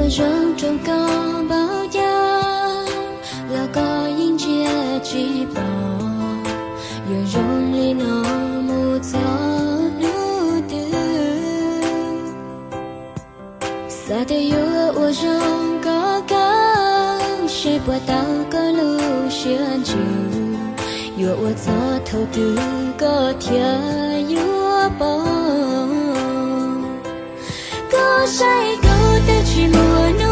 Zoo rau koj npaum cas los koj yeej ntsia tsis pom, yuav zoo li no mus txog hnub twg? Xav tias yuav ua zoo koj kawg, seb puas tau koj lub siab ntsws, yuav ua txog thaum twg koj thiaj yuav pom. Koj saib kuv twb tsis muaj